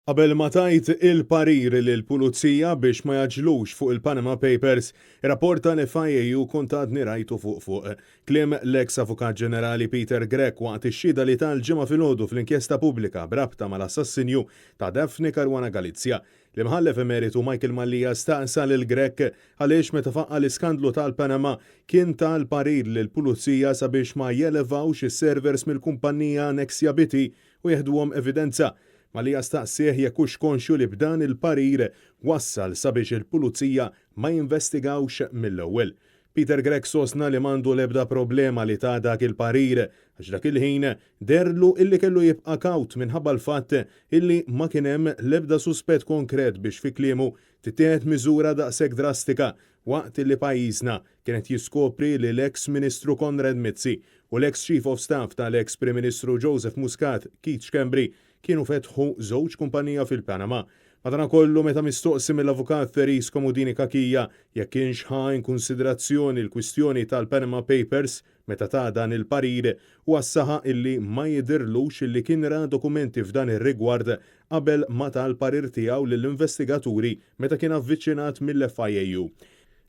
Qabel ma tajt il-parir lill-Pulizija biex ma jgħaġġlux fuq il-Panama Papers, ir-rapport tal-FIAU kont għadni rajtu fuq fuq. Kliem l-eks Avukat Ġenerali Peter Grech waqt ix-xhieda li ta l-Ġimgħa filgħodu fl-inkjesta pubblika b'rabta mal-assassinju ta' Daphne Caruana Galizia. L-Imħallef Emeritu Michael Mallia staqsa lil Grech għaliex meta faqqa' l-iskandlu tal-Panama kien ta l-parir lill-Pulizija sabiex ma jelevawx is-servers mill-kumpannija Nexia BT u jeħduhom evidenza. Mallia staqsieh jekk hux konxju li b'dan il-parir wassal sabiex il-Pulizija ma jinvestigawx mill-ewwel. Peter Grech sostna li m'għandu l-ebda problema li ta dak il-parir għax dak il-ħin dehrlu illi kellu jibqa' kawt minħabba l-fatt illi ma kien hemm l-ebda suspett konkret biex fi kliemu tittieħed miżura daqshekk drastika waqt illi pajjiżna kien qed jiskopri li l-eks Ministru Konrad Mizzi u l-eks Chief of Staff tal-eks Prim Ministru Joseph Muscat, Keith Schembri, kienu fetħu żewġ kumpanija fil-Panama. Madanakollu meta mistoqsi mill-Avukat Therese Comodini Cachia jekk kienx ħa in kunsidrazzjoni l-kwistjoni tal-Panama Papers meta ta dan il-parir, huwa saħaq illi ma jidhirlux illi kien ra dokumenti f'dan ir-rigward qabel ma ta l-parir tiegħu lill-investigaturi meta kien avviċinat mill-FIAU.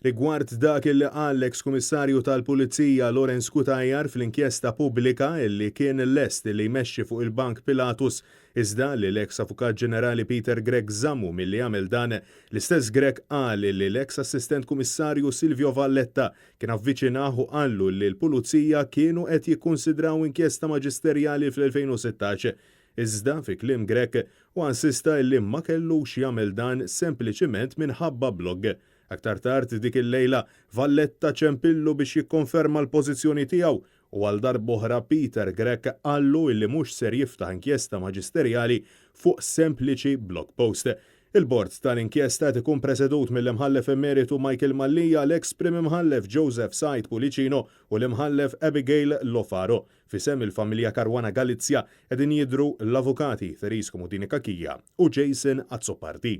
Rigward dak illi qal l-eks Kummissarju tal-Pulizija Lawrence Cutajar fl-inkjesta pubblika illi kien lest illi jmexxi fuq il-Bank Pilatus iżda li l-eks Avukat Ġenerali Peter Grech żammu milli jagħmel dan, l-istess Grech qal illi l-eks Assistent Kummissarju Silvio Valletta kien avviċinah u qallu illi l-Pulizija kienu qed jikkunsidraw inkjesta maġisterjali fl-2016. Iżda, fi kliem Grech, huwa insista illi ma kellux jagħmel dan sempliċiment minħabba blog. Aktar tard dik il-lejla, Valletta ċempillu biex jikkonferma l-pożizzjoni tiegħu u għal darb'oħra Peter Grech qallu illi mhux ser jiftaħ inkjesta maġisterjali fuq sempliċi blog post. Il-bord tal-inkjesta qed ikun presedut mill-Imħallef Emeritu Michael Mallia, l-eks Prim Imħallef Joseph Said Pullicino u l-Imħallef Abigail Lofaro. F'isem il-familja Caruana Galizia qegħdin jidhru l-Avukati Therese Comodini Cachia u Jason Azzopardi.